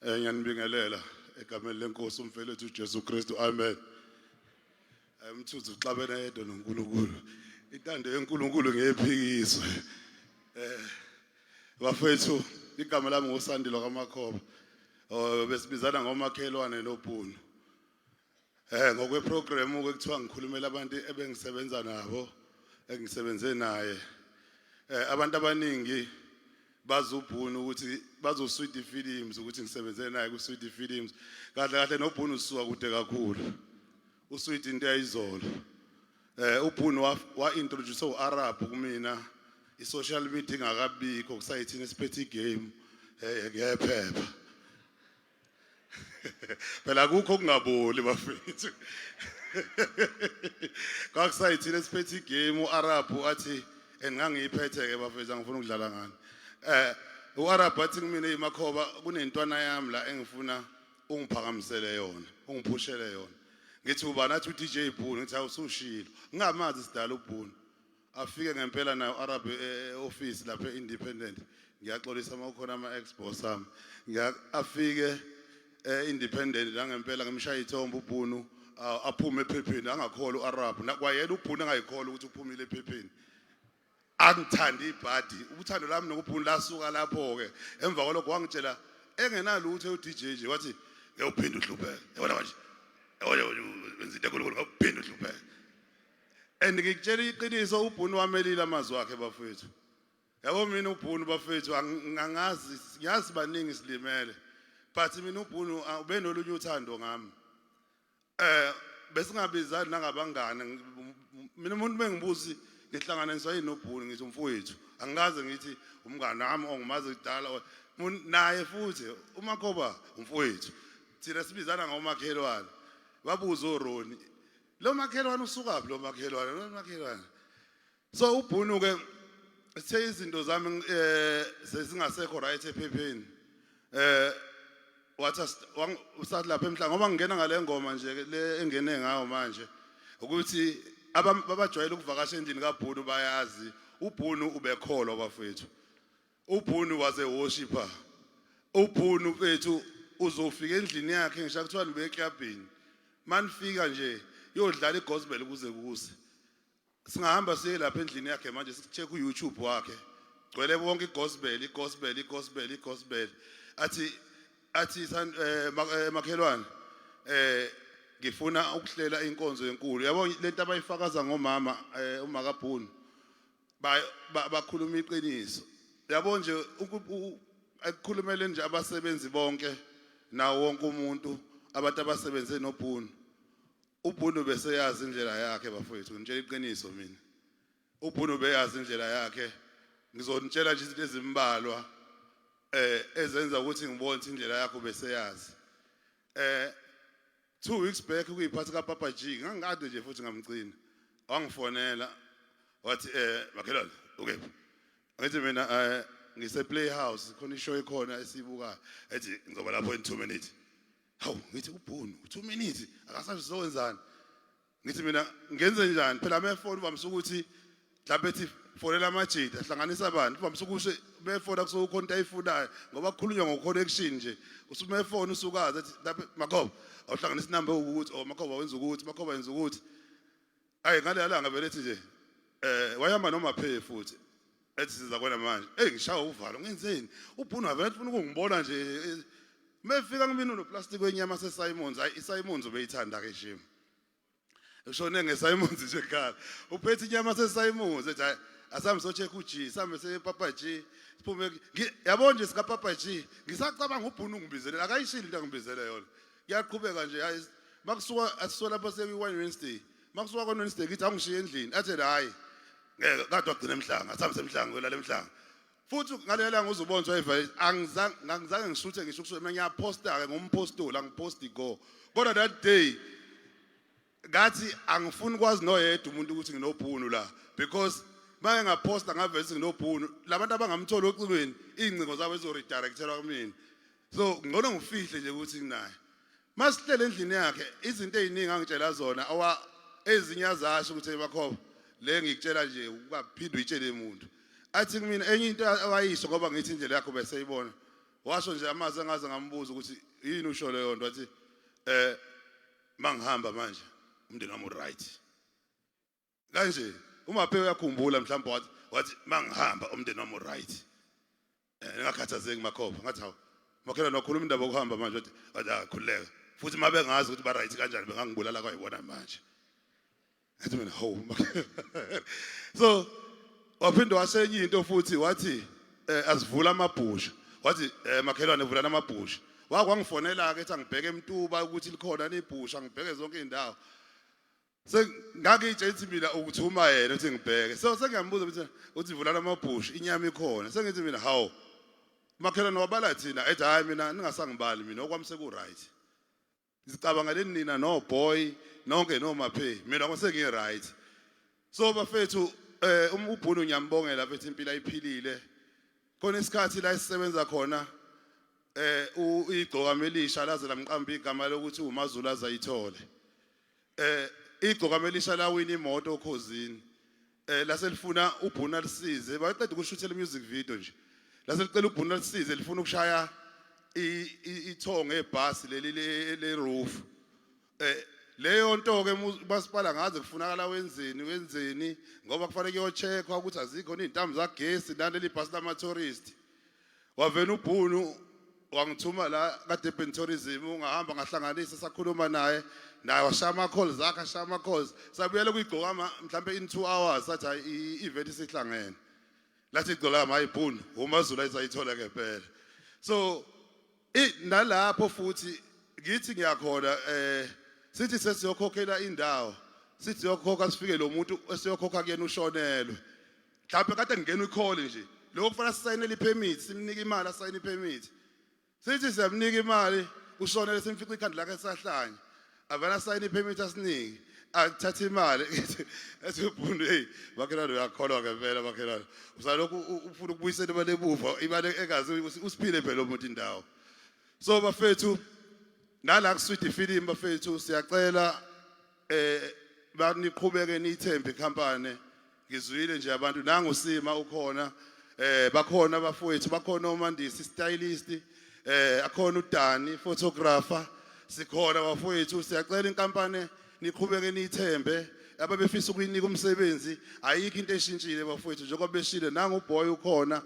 Ngiyanibingelela egameni lenkosi umfelethu uJesu Kristu. Amen. Mthunzi uxabene yedwa noNkulunkulu. Intando yeNkulunkulu ngephikiswe. Bafethu, igama lami nguSandile kaMakhoba. Oh, besibizana ngomakhelwane noBhunu. Ngokwe program ke kuthiwa ngikhulumela abantu ebengisebenza nabo, engisebenze naye. Abantu abaningi bazubhunu ukuthi bazoSweet Films, ukuthi ngisebenze naye ku Sweet Films. Kahle kahle noBhunu usuka kude kakhulu. USweet into yayizolo. UBhunu wa introduce uArab kumina i-social media ingakabikho, kusayithina esiphethe igame ngephepha. Phela akukho okungaboli, bafethu. Kwakusayithina esiphethe igame, uArab athi engangiyiphethe ke, bafethu, angifuna ukudlala ngani. UArab athi kumina, "Imakhoba, kunentwana yami la engifuna ungiphakamisele yona, ungiphushele yona." Ngithi, "Ubani?" Athi, "uDJ Bhunu." Ngithi, "Awusushilo, ngingamazi sidala uBhunu." Afike ngempela nayo Arab e-office lapha e-Independent. Ngiyaxolisa uma kukhona ama-ex boss ami. Afike e-Independent la ngempela, ngimshaya ithombe uBhunu, aphume ephepheni, angakholwa u-Arab kwayena uBhunu angayikholwa ukuthi uphumile ephepheni. Angithandi ibhadi, uthando lami nokubhunu lasuka lapho-ke. Emva kwalokho wangitshela engenalutho u-DJ nje, wathi, "Ngiyawuphinda uhlupheke, yabona manje, yabona wenza into enkulu, ngiyawuphinda uhlupheke." And ngikutshela iqiniso, uBhunu wamelile amazwi akhe, bafethu. Yabo, mina uBhunu, bafethu, angazi, ngiyazi baningi silimele, but mina uBhunu ubenolunye uthando ngami. Besingabizani nangabangane. Mina umuntu bengibuzi ngihlanganiswa yini noBhunu, ngithi umfowethu, angikaze ngithi umngane wami ongimazi kudala. Naye futhi uMakhoba umfowethu, thina sibizana ngomakhelwane. Babuze oRoni, lo makhelwane usukaphi, lo makhelwane, lo makhelwane. So uBhunu ke, sithe izinto zami sezingasekho right ephepheni, wathi usathi lapha emhlanga, ngoba ngingena ngale ngoma nje le engene ngayo manje, ukuthi abajwayele ukuvakasha endlini kaBhunu bayazi uBhunu ubekholwa, bafethu. UBhunu was a worshipper. UBhunu, mfethu, uzofika endlini yakhe, ngisho kuthiwa nibe eklabhini, manifika nje yodlala igospel kuze kuse. Singahamba siye lapha endlini yakhe manje, sikucheck uYouTube wakhe, gcwele bonke igospel, igospel, igospel, igospel. Athi makhelwane, ngifuna ukuhlela inkonzo enkulu. Yabo lento abayifakaza ngomama, uMakaBhunu, bakhuluma iqiniso. Yabo nje, ekukhulumele nje abasebenzi bonke nawo wonke umuntu, abantu abasebenze noBhunu, uBhunu beseyazi indlela yakhe, bafowethu. Ngitshela iqiniso mina, uBhunu beyazi indlela yakhe. Ngizonitshela nje izinto ezimbalwa ezenza ukuthi ngibone ukuthi indlela yakho beseyazi. 2 weeks back, kuyiphathi kaPapa G, ngangikade nje futhi ngamgcina, wangifonela wathi, "Makhelwane, ukephi?" Ngithi mina, "Ngise Playhouse, khona ishow ikhona esibukayo." Ethi, "Ngizoba lapho in 2 minutes." Hawu, ngithi uBhunu 2 minutes akasazi sizowenzani. Ngithi mina, "Ngenze njani?" Phela mefona uvamise ukuthi mhlawumbe ethi fonela amajita, hlanganisa abantu. Uvamise ukuthi befona kusuke kukhona into ayifunayo, ngoba kukhulunywa ngo-connection nje. Usumefona usukazi ethi lapha, "Makhoba, awuhlanganisa inamba ukuthi, oh Makhoba wenza ukuthi, Makhoba wenza ukuthi." Ayi, ngale langa vele ethi nje wayehamba noma phe futhi ethi siza kona manje. Hey, ngishaya uvalo, ngenzeni? UBhunu avele ufuna ukungibona nje. Mefika kumina unoplastic wenyama seSimons. Hayi, iSimons ubeyithanda ke shame. Ushone ngeSimons nje ekhaya. Uphethe inyama seSimons, ethi, "Hayi, asambe so-check uG, sambe sePapa G." Siphume yabo nje sika Papa G. Ngisacabanga uBhunu ungibizele, akayishilo into angibizele yona. Kuyaqhubeka nje, hayi, makusuka asisuka lapha sekuyi Wednesday. Makusuka kwa Wednesday ngithi angishiye endlini. Athi, "Hayi. Ngeke kade wagcina emhlanga, asambe semhlanga, kwelala emhlanga." Futhi ngaleyo langa uzubona ukuthi wayevale, angizange ngishuthe ngisho ukusuka mina ngiyaposta ke, ngumpostoli, angiposti go. Kodwa that day ngathi angifuni kwazi noyedwa umuntu ukuthi nginoBhunu la, because make ngaposta ngavese nginoBhunu, labantu abangamthola ocingweni, iy'ngcingo zabo zizo-redirectelwa kumina, so ngcono ngifihle nje ukuthi nginaye. Masihlele endlini yakhe, izinto ey'ningi angitshela zona, awa ezinye azasho ukuthi, "Makhoba, le ngikutshela nje ungaphinde uyitshele muntu." Athi kumina enye into awayisho, ngoba ngithi indlela yakho beseyibona. Washo nje amazwi engaze ngambuza ukuthi yini usho leyo nto, wathi mangihamba manje umndeni wami uright. Kanje uMaphe uyakhumbula mhlawumbe wathi mangihamba umndeni wami uright. Ningakhathazeki makhopha. Ngathi hawu makhelwane, wakhuluma indaba yokuhamba manje. Wathi akhululeka futhi uma bengazi ukuthi ba-right kanjani, bengangibulala kwayibona manje. Ngathi mina, hawu. So waphinde wasenye into futhi, wathi asivula amabhusha. Wathi makhelwane, vulana amabhusha. Wakwangifonela ke ethi angibheke eMtuba ukuthi likhona nibhusha, ngibheke zonke indawo. Sengakitshe ithi mina ukuthuma yena uthi ngibheke. So sengiyambuza ukuthi uthi vulana amabhusha, inyama ikhona. Sengithi mina, hawu makhelwane, wabala thina. Ethi hayi, mina ningasangibali, mina okwami seku right. Sicabangeleni nina no boy nonke nomaphe, mina kwase right. So bafethu, ubhunu ngiyambongela mfethu, impilo ayiphilile. Khona isikhathi la esisebenza khona, igcokama elisha laze lamqamba igama lokuthi uMazulu azayithole. Igcokama elisha lawina imoto okhozini. Laselifuna ubhuna lisize, baqeda ukushuthela music video nje. Laselicela ubhuna lisize, lifuna ukushaya ithongo ebhasi leli le roof. Leyo nto ke masipala ngaze kufunakala wenzeni wenzeni, ngoba kufanele kuyocheckwa ukuthi azikho izintambo zagesi naleli bhasi lama tourist. Wavena ubhunu wangithuma la ka Durban Tourism, ungahamba ngahlanganisa, sakhuluma naye, naye washaya ama calls akhe, ashaya ama calls, sabuyela kuyigcokama mhlambe in 2 hours, sathi hayi, i-event isihlangene. Lathi igcokama, hayi bhunu, uMazulu ayisayithola ngempela. So nalapho futhi ngithi ngiyakhona, sithi sesiyokhokhela indawo, sithi siyokhokha, sifike lo muntu esiyokhokha kuyena ushonelwe. Mhlawumbe kade ngena i-call nje lokho, kufanele sisayinele ipermit, simnike imali asayine ipermit. Sithi siyamnika imali, ushonele, simfica ikhanda lakhe sahlanya, avela asayine ipermit, asinike, athathe imali. Ethi ubhunu, hey makhelwane, uyakholwa ngempela makhelwane, usalokhu ufuna ukubuyisela imali emuva, imali engazi usiphile phela umuntu indawo. So bafethu, nala kuswidi film bafethu, siyacela baniqhubeke niyithembe ikhampani. Ngizwile nje abantu nangusima ukhona, bakhona abafowethu, bakhona omandisi stylist, akhona uDani photographer, sikhona bafowethu. Siyacela inkampani niqhubeke niyithembe. Ababefisa ukuyinika umsebenzi, ayikho into eshintshile bafowethu, njengoba beshile nangu uboy ukhona.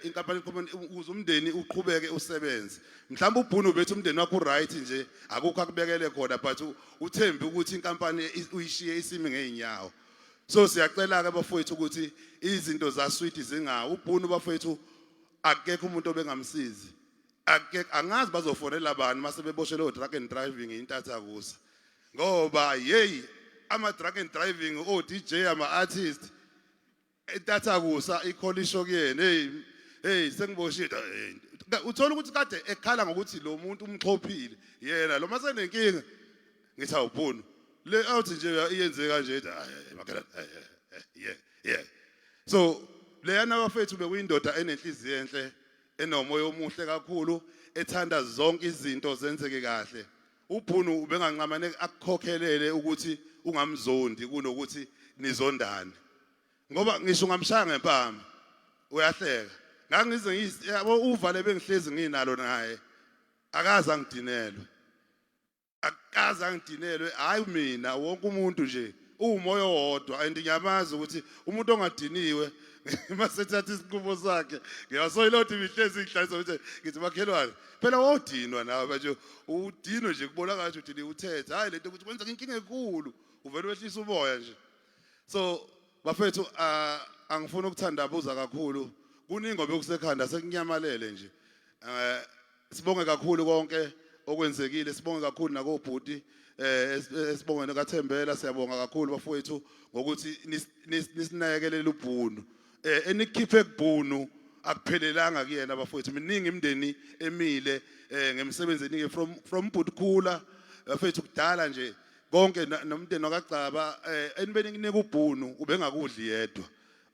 Inkampani iqhubeke ukuze umndeni uqhubeke usebenze. Mhlawumbe ubhunu bethu umndeni wakho uright nje, akukho akubekele khona, but uthembe ukuthi inkampani uyishiye isimi ngeenyawo. So siyacela ke bafowethu ukuthi izinto zaswidi zingawo ubhunu bafowethu, akekho umuntu obengamsizi, akekho. Angazi bazofonela bani mase beboshelwe drug and driving intatha kusa, ngoba hey, ama drug and driving o DJ, ama artist entatha kusa ikholisho kuyena. Hey hey, sengiboshiwe. Hey, uthola ukuthi kade ekhala ngokuthi lo muntu umxhophile yena lo masenenkinga. Ngithi awubhunu le out nje iyenze kanje, ethi hayi makhelwane, yeah. So leyana bafethu, bekuyindoda enenhliziyo enhle, enomoya omuhle kakhulu, ethanda zonke izinto zenzeke kahle. Ubhunu ubengancamane akukhokhelele ukuthi ungamzondi kunokuthi nizondane, ngoba ngisho ungamshaya ngempama uyahleka. Ngangize yabo uvale bengihlezi nginalo naye, akaze angidinelwe, akaze angidinelwe. Hayi mina, wonke umuntu nje uwumoya owodwa, and ngiyamazi ukuthi umuntu ongadiniwe masethatha isinqumo sakhe. Ngiyasoyilodi imihlezi ngihlalisa ukuthi ngithi makhelwane, phela wawudinwa nawe manje, udinwe nje kubonakala ukuthi udiniwe, uthethe hayi lento ukuthi kwenzeka inkinga enkulu, uvele wehlisa umoya nje. So bafethu, angifuni ukuthandabuza kakhulu, kuningi obekusekhanda sekunyamalele nje. Sibonge kakhulu konke okwenzekile, sibonge kakhulu nakobhuti esibongene kaThembela. Siyabonga kakhulu bafowethu ngokuthi nisinakekelele ubhunu. Enikhiphe kubhunu akuphelelanga kuyena bafowethu, miningi imindeni emile ngemisebenzi eningi from bhuti bafethu kudala nje konke nomndeni wakagcaba. Enibeni kunika ubhunu ubengakudli yedwa,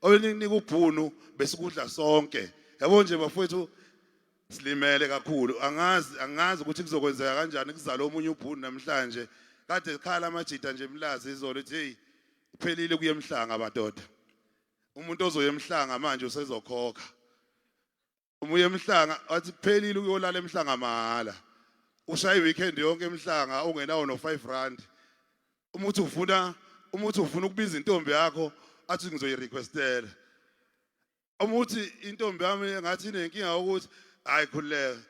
obenika ubhunu besikudla sonke, yabo nje bafowethu. Silimele kakhulu, angazi ukuthi kuzokwenzeka kanjani kuzala omunye ubhunu. Namhlanje kade ikhala amajita nje emlazi izolo, ethi hey, uphelile kuye emhlanga madoda, umuntu ozoya emhlanga manje usezokhokha. Umuye emhlanga wathi kuphelile ukuyolala emhlanga mahala. Ushaya iweekend yonke emhlanga ungenawo no 5 rand. Uma uthi ufuna ukubiza intombi yakho, athi ngizoyirequestela. Uma uthi intombi yami ngathi inenkinga ukuthi hayi, khululeka,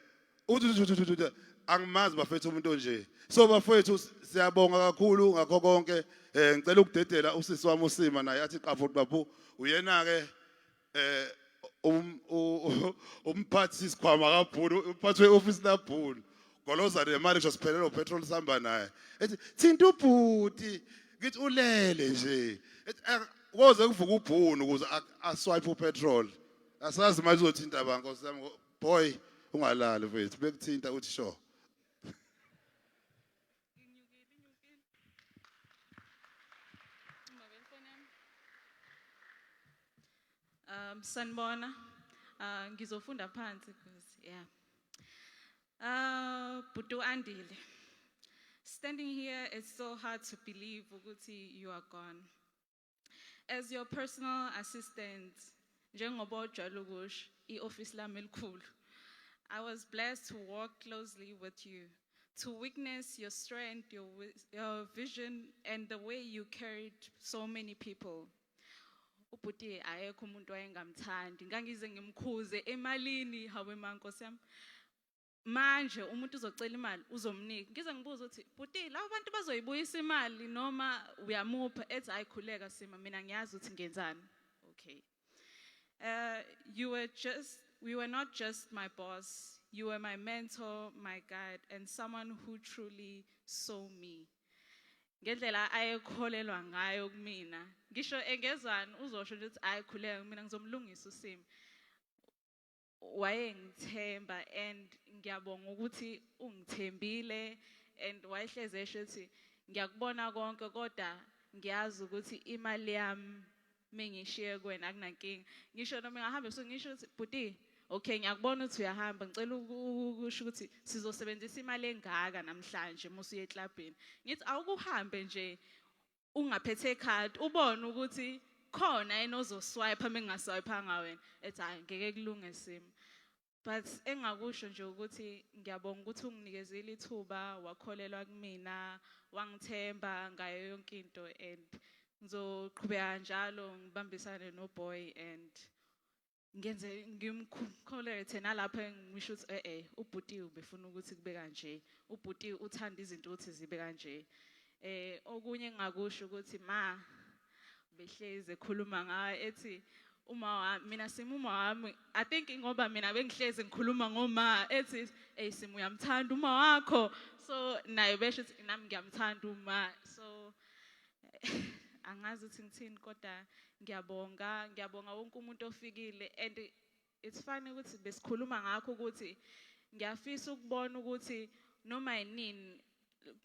uthi angimazi bafethu umuntu onje. So bafethu, siyabonga kakhulu ngakho konke. Ngicela ukudedela usisi wami uSima naye athi qaphu qaphu. Uyena ke umphathi sikhwama kaBhulu, umphathi weoffice laBhulu, goloza nemali nje siphelele upetrol, sihamba naye, ethi thinta ubhuti, ngithi ulele nje, ethi koze kuvuka ubhunu ukuze aswipe upetrol. Asazi manje uzothinta ba, nkosi yami. Boy, ungalali mfethu, bekuthinta uthi sure. Inyukile, inyukile. Uma ifoni yami. Sanibona. Ngizofunda phansi because yeah. Bhuti Andile. Standing here, it's so hard to believe ukuthi you are gone. As your personal assistant, njengoba ujwayele ukusho, i-office lami elikhulu. I was blessed to work closely with you, to witness your strength, your vision, and the way you carried so many people. Ubhuti ayekho umuntu wayengamthandi, ngangize ngimkhuze emalini, hawe ma nkosi yami. Manje umuntu uzocela imali uzomnika. Ngize ngibuze ukuthi bhuti, labo bantu bazoyibuyisa imali noma uyamupha, ethi hayi khuleka Sima, mina ngiyazi ukuthi ngenzani. Okay. We were not just my boss, you were my mentor, my guide, and someone who truly saw me. Ngendlela ayekholelwa ngayo kumina. Ngisho engezwani uzosho nje ukuthi hayi khuleka mina ngizomlungisa uSimo. Wayengithemba and ngiyabonga ukuthi ungithembile and wayehleze esho ukuthi ngiyakubona konke kodwa ngiyazi ukuthi imali yami mengishiye kuwena akunankinga. Ngisho noma ngahamba ebusuku ngisho ukuthi bhuti, okay, ngiyakubona ukuthi uyahamba, ngicela ukusho ukuthi sizosebenzisa imali engaka namhlanje musuye eklabhini. Ngithi awukuhambe nje ungaphethe card ubone ukuthi khona yena ozoswipe mengaswipeanga wena, ethi hayi ngeke kulunge simo. But engakusho nje ukuthi ngiyabonga ukuthi unginikezile ithuba, wakholelwa kumina, wangithemba ngayo yonke into, and ngizoqhubeka njalo ngibambisane noboy and ngenze ngimkholele nalapho engisho ukuthi ubhuti ubefuna ukuthi kube kanje, ubhuti uthanda izinto ukuthi zibe kanje. Okunye engakusho ukuthi ma behlezi ekhuluma ngayo ethi uma wami, mina Sima uma wami, I think ngoba mina bengihlezi ngikhuluma ngoma, ethi hey Sima, uyamthanda uma wakho, so naye besho ukuthi nami ngiyamthanda uma. So angazi ukuthi ngithini kodwa ngiyabonga, ngiyabonga wonke umuntu ofikile. And it's funny ukuthi besikhuluma ngakho ukuthi ngiyafisa ukubona ukuthi noma yinini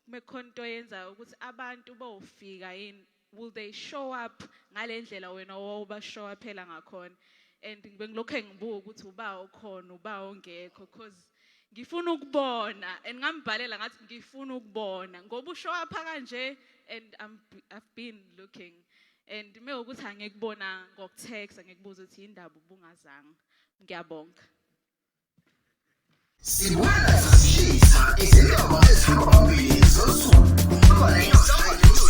mekukhona into oyenzayo ukuthi abantu bofika yini, will they show up ngale ndlela wena owawuba show up phela ngakhona. And bengilokhu ngibuka ukuthi uba okhona, uba ongekho, cause ngifuna ukubona. And ngambhalela ngathi ngifuna ukubona ngoba ushow up kanje and I've been looking and mewukuthi angikubona ngokutext, angikubuza ukuthi indaba ubungazanga. Ngiyabonga. Sibuya nazo zishisa izindaba ezihamba phambili zosuku.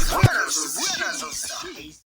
Sibuya nazo zishisa.